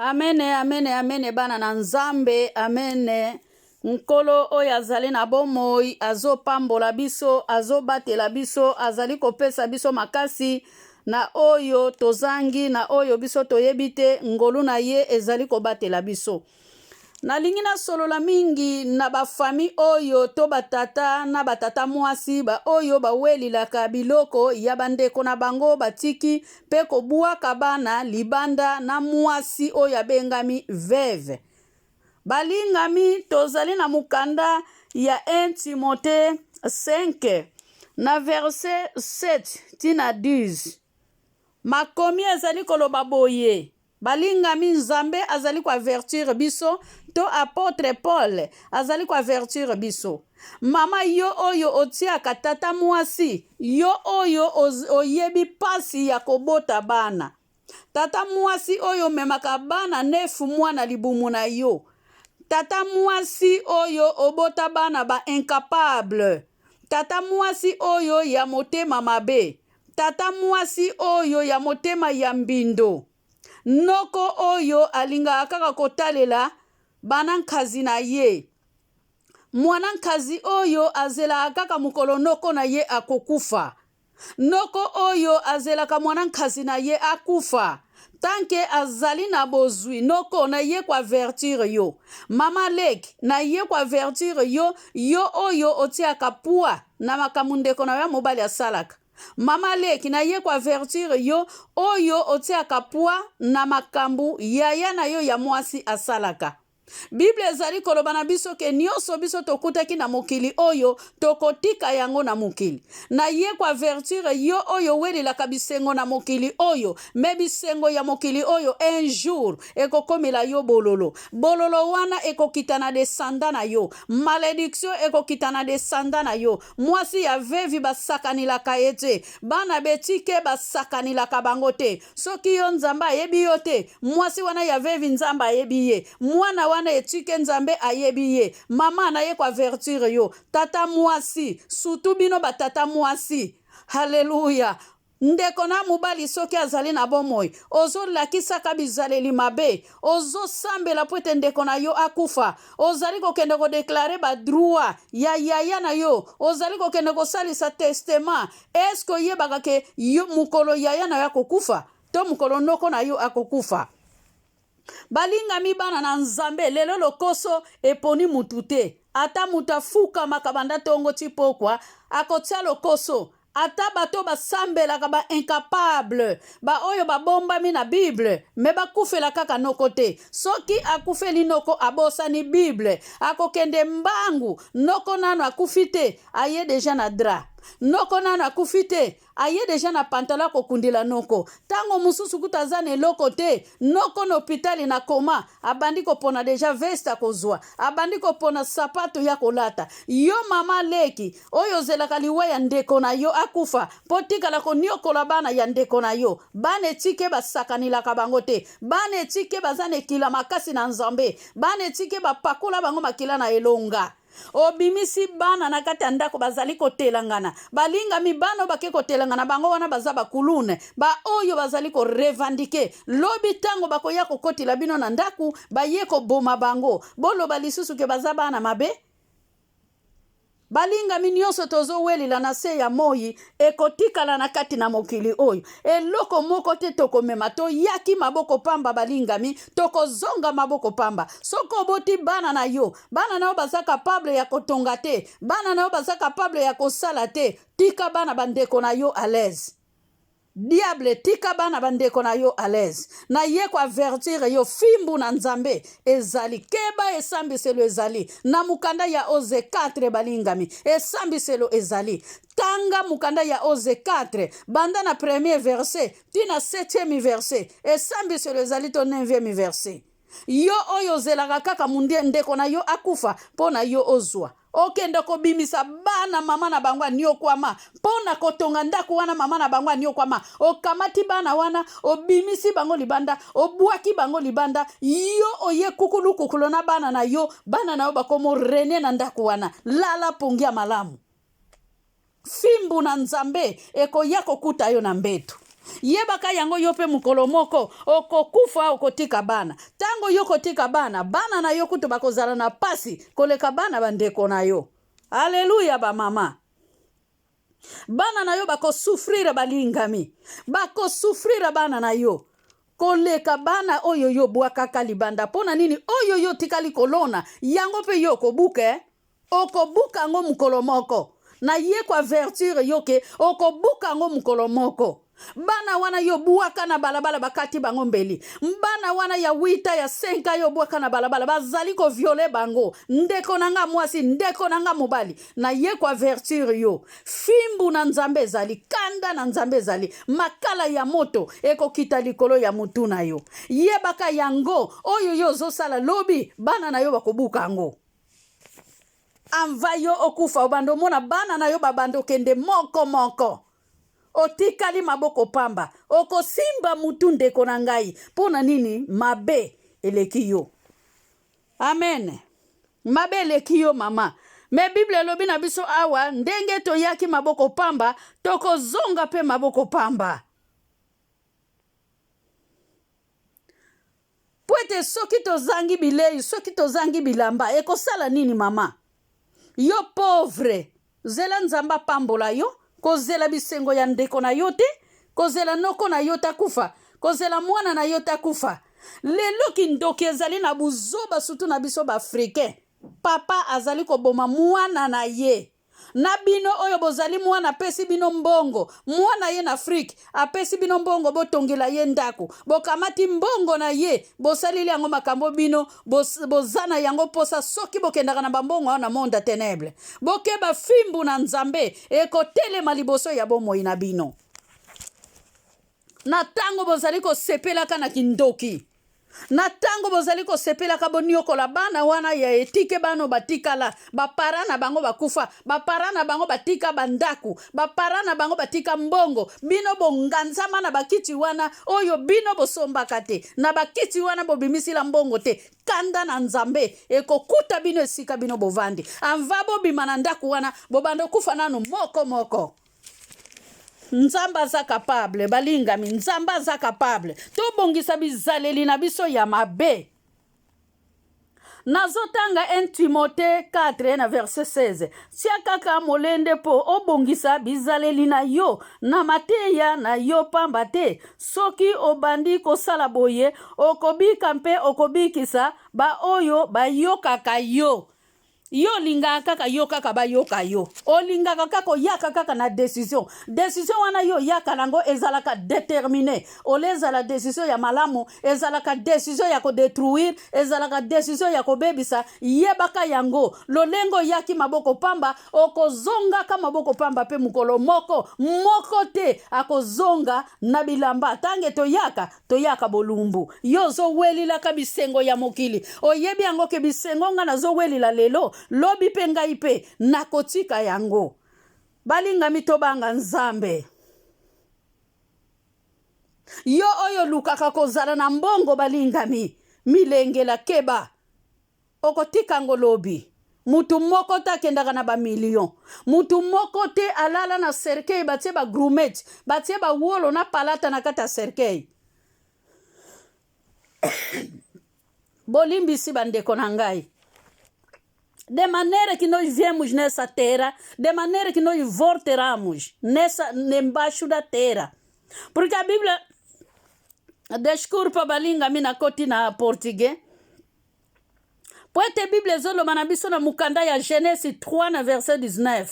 Amene, amene, amene, bana na Nzambe, amene. Nkolo oyo azali na bomoi azopambola biso, azobatela biso, azali kopesa biso makasi na oyo tozangi, na oyo biso toyebi te, ngolu na ye ezali kobatela biso. Nalingi nasolola mingi na ba famille oyo to ba tata na ba tata mwasi ba oyo bawelilaka biloko ya bandeko na bango batiki mpe kobuaka bana libanda na mwasi oyo abengami veuve. Balingami, tozali na mokanda ya 1 Timothee 5 na verset 7 ti na 10. Makomi ezali koloba boye. Balingami, Nzambe azali ko avertir biso to apotre Paul azali ko avertir biso. Mama yo oyo otiaka tata muasi, yo oyo oyebi pasi ya kobota bana. Tata muasi oyo omemaka bana 9 mois na libumu na yo. Tata muasi oyo obota bana ba incapable. Tata muasi oyo ya motema mabe. Tata muasi oyo ya motema ya mbindo. Noko oyo alingaka kaka kotalela bana nkazi na ye. Muana nkazi oyo azelaka kaka mokolo noko na ye akokufa. Noko oyo azelaka muana nkazi na ye akufa tant que azali na bozui. Noko na ye ko avertir yo. Mama leki na ye ko avertir yo, yo oyo otiaka poids na makambo ndeko na yo ya mobali asalaka. Mama leki na ye ko avertir yo oyo otiaka poids na makambo yaya na yo ya mwasi asalaka. Bible ezali koloba na biso ke nionso biso tokutaki na mokili oyo tokotika yango na mokili. Na ye ko avertir yo oyo owelelaka bisengo na mokili oyo, mais bisengo ya mokili oyo un jour ekokomela yo bololo. Bololo wana ekokita na descendant na yo. Malediction ekokita na descendant na yo. Mwasi ya vevi basakanilaka ye te. Bana betike basakanilaka bango te. Soki yo Nzambe ayebi yo te, mwasi wana ya vevi Nzambe ayebi ye. Mwana wana etike Nzambe ayebi ye. Mama naye ko avertir yo. Tata mwasi, surtout bino ba tata mwasi. Hallelujah. Ndeko na mobali soki azali na bomoi, ozo lakisaka bizaleli mabe, ozo sambela po ete ndeko na yo akufa, ozali kokende ko declarer ba droit ya yaya na yo, ozali kokende kosalisa testament, est-ce que oyebaka ke yo mokolo yaya na yo akokufa to mokolo noko na yo akokufa? Balingami bana na Nzambe, lelo lokoso eponi mutu te. Ata mutu afukamaka banda tongo ti pokwa, akotia lokoso. Ata bato basambelaka ba incapable, ba oyo babombami na Bible, mais bakufela kaka noko te. Soki akufeli noko abosani Bible, akokende mbangu, noko nanu akufi te, aye dejà na drap. Noko nanu akufi te, Aye dejà na pantalon akokundela noko. Tango mosusu kutu aza na eloko te. Noko na hopitali na coma. Abandi kopona dejà veste akozua. Abandi kopona sapato ya kolata. Yo mama leki oyo ozelaka liwa ya ndeko na yo akufa po otikala koniokola bana ya ndeko na yo. Bana etike basakanilaka bango te. Bana etike baza na ekila makasi na Nzambe. Bana etike bapakola bango makila na elonga. Obimisi bana na kati ya ndako bazali kotelangana. Balingami bana oyo bake kotelangana bango wana baza ba kulune, ba oyo bazali ko revendiquer. Lobi tango bakoya kokotela bino na ndako, baye koboma bango. Boloba lisusu ke baza bana mabe? Balingami nionso tozowelela na se ya moyi ekotikala na kati na mokili oyo. Eloko moko te tokomema. Toyaki maboko pamba balingami, tokozonga maboko pamba. Soki oboti bana na yo, Bana na yo baza capable ya kotonga te, bana na yo baza capable ya kosala te, tika bana ba ndeko na yo à l'aise. Diable tika bana ba ndeko na yo à l'aise. Na ye ko avertir yo fimbu na Nzambe ezali. Keba esambiselo ezali. Na mokanda ya Oze 4 balingami, esambiselo ezali. Tanga mokanda ya Oze 4 banda na premier verset ti na septième verset. Esambiselo ezali to neuvième verset. Yo oyo ozelaka kaka mundie ndeko na yo akufa mpo na yo ozua. Okende kobimisa bana mama na bango aniokwama mpo na kotonga ndako wana mama na bango aniokwama. Okamati bana wana obimisi bango libanda, obwaki bango libanda, yo oye kukulu kukulo na bana na yo, bana na yo bakomo rene na ndako wana. Lala pongi ya malamu. Fimbu na Nzambe ekoya kokuta yo na mbeto. Yebaka yango yo mpe mokolo moko okokufa okotika bana. Ntango yo okotika bana, bana na yo kutu bakozala na pasi koleka bana bandeko na yo. Aleluya bamama. Bana na yo bakosufrire balingami. Bakosufrire bana na yo koleka bana oyo yo obwakaka libanda. Mpo na nini? Oyo yo otikali kolona yango mpe yo okobuka eh? Okobuka yango mokolo moko. Naye ko avertir yo ke okobuka yango mokolo moko. Bana wana yo buaka na balabala bakati bango mbeli. Bana wana ya 8 ya 5 yo buaka na balabala bazali ko violer bango. Ndeko na nga mwasi, ndeko na nga mobali, naye ko avertir yo. Fimbu na Nzambe ezali, kanda na Nzambe ezali, makala ya moto ekokita likolo ya mutu na yo. Yebaka yango, oyo yo ozosala lobi, bana na yo bakobuka yango. Anva yo okufa obanda omona bana na yo babanda okende moko moko otikali maboko pamba okosimba mutu ndeko na ngai mpo na nini mabe eleki yo amen mabe eleki yo mama me bible elobi na biso awa ndenge toyaki maboko pamba tokozonga mpe maboko pamba Mpo ete soki tozangi bilei, soki tozangi bilamba, ekosala nini mama? Yo pauvre, zela Nzambe apambola yo, kozela bisengo ya ndeko na yo te, kozela noko na yo te akufa, kozela mwana na yo te akufa. Lelo kindoki ezali na buzoba surtout na biso ba africain. Papa azali koboma mwana na ye. Na bino oyo bozali mwana apesi bino mbongo, mwana ye na Afrique apesi bino mbongo botongela ye ndako, bokamati mbongo na ye bosaleli yango makambo bino boza na yango posa soki bokendaka na bambongo wana na monde ya tenebre. Bokeba fimbu na Nzambe ekotelema liboso ya bomoi na bino. Na tango bozali kosepelaka na kindoki, na tango bozali kosepelaka boniokola bana wana ya etike, bana oyo batikala, ba parents na bango bakufa, ba parents na bango batika ba ndaku, ba parents na bango batika mbongo, bino bonganzama na bakiti wana oyo bino bosombaka te, na bakiti wana bobimisila mbongo te, kanda na Nzambe ekokuta bino esika bino bovandi. Anva bobima na ndaku wana, bobanda okufa nanu moko moko. Nzambe aza capable, balingami, Nzambe aza capable. Tobongisa bizaleli na biso ya mabe. Nazotanga 1 Timothée 4 na verset 16. Tia kaka molende mpo obongisa bizaleli na yo na mateya na yo, pamba te soki obandi kosala boye okobika mpe okobikisa baoyo bayokaka yo. Yo olingaka kaka yo kaka bayoka yo, olingaka kaka oyaka kaka na decision. Decision wana yo oyaka nango ezalaka determine, ole ezala decision ya malamu, ezalaka decision ya kodetruire, ezalaka decision ya kobebisa. Yebaka yango, lolenge oyaki maboko pamba, okozongaka maboko pamba mpe mokolo moko moko te akozonga na bilamba. Tange toyaka Toyaka bolumbu. Yo ozo welilaka bisengo ya mokili. Oyebi yango ke bisengo nga nazo welila lelo, lobi pe ngai pe nakotika yango. Balingami tobanga Nzambe. Yo oyo olukaka kozala na mbongo balingami, milengela keba. Okotika ngo lobi. Mutu moko te akendaka na ba millions. Mutu moko te alala na cercueil batie ba grumeti, batie ba wolo na palata na kati ya cercueil. Bolimbisi ba ndeko na ngai. De maneira que nós viemos nessa terra, de maneira que nós voltaremos nessa embaixo da terra. Porque a Bíblia Desculpa balingami nakoti na portugais. Po ete Bible ezoloba na biso na mokanda ya Genese 3 na verset 19.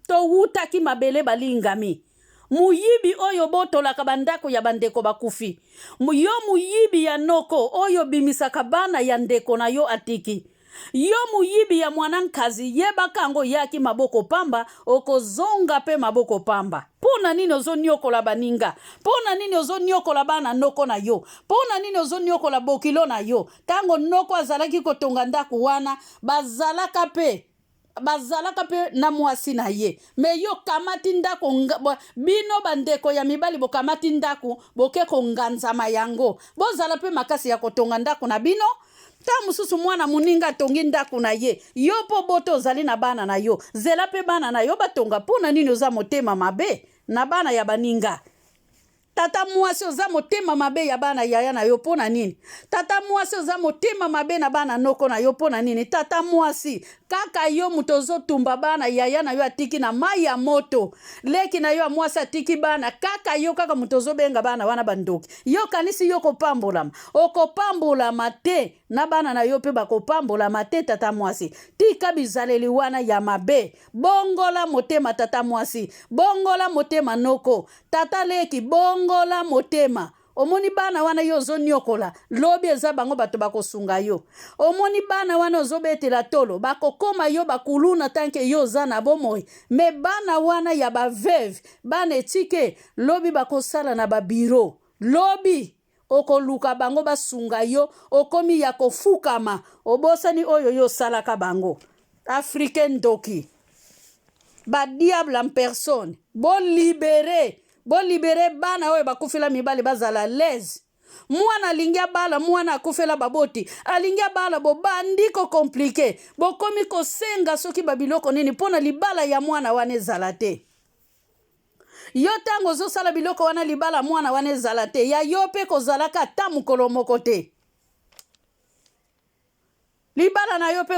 Towutaki mabele balingami. Moyibi oyo obotolaka bandako ya bandeko bakufi. Yo moyibi ya noko oyo obimisaka bana ya ndeko na yo atiki. Yo moyibi ya mwana nkazi yebaka yango oyaki maboko pamba okozonga pe maboko pamba. Po na nini ozoniokola baninga? Po na nini ozoniokola bana noko na yo? Po na nini ozoniokola bokilo na yo? Tango noko azalaki kotonga ndako wana bazalaka pe bazalaka pe na mwasi na ye me yo kamati ndako bino bandeko ya mibali bokamati ndako boke konganzama yango bozala pe makasi ya kotonga ndako na bino ntango mosusu mwana moninga atongi ndako na ye yo mpo bota ozali na bana na yo zela mpe bana na yo batonga mpo na nini oza motema mabe na bana ya baninga. Tata mwasi, oza motema mabe ya bana yaya na yo mpo na nini? Tata mwasi, oza motema mabe na bana noko na yo mpo na nini? Tata mwasi, kaka yo moto ozotumba bana yaya na yo atiki na mai ya moto. Leki na yo ya mwasi atiki bana, kaka yo kaka moto ozobenga bana wana bandoki. Yo kanisi yo kopambolama? Okopambolama te, na bana na yo mpe bakopambolama te. Tata mwasi, tika bizaleli wana ya mabe. Bongola motema, tata mwasi, bongola motema, noko, tata leki, bongola motema. Omoni bana wana yo ozoniokola, lobi eza bango bato bakosunga yo. Omoni bana wana ozobetela tolo, bakokoma yo bakuluna tant que yo oza na bomoi. Mais bana wana ya baveuve, bana etike, lobi bakosala na babureau. Lobi okoluka bango basunga yo, okomi ya kofukama, obosani oyo yo osalaka bango. Africain ndoki, badiable en personne. Bolibérer, bolibérer bana oyo bakufela mibali, bazala lese. Mwana alingi abala, mwana akufela baboti alingi abala, bobandi kocompliquer, bokomi kosenga soki babiloko nini mpo na libala ya mwana wana ezala te. Yo ntango ozosala biloko wana, libala mwana wana ezala te, ya yo mpe kozalaka ata mokolo moko te libala na yo mpe.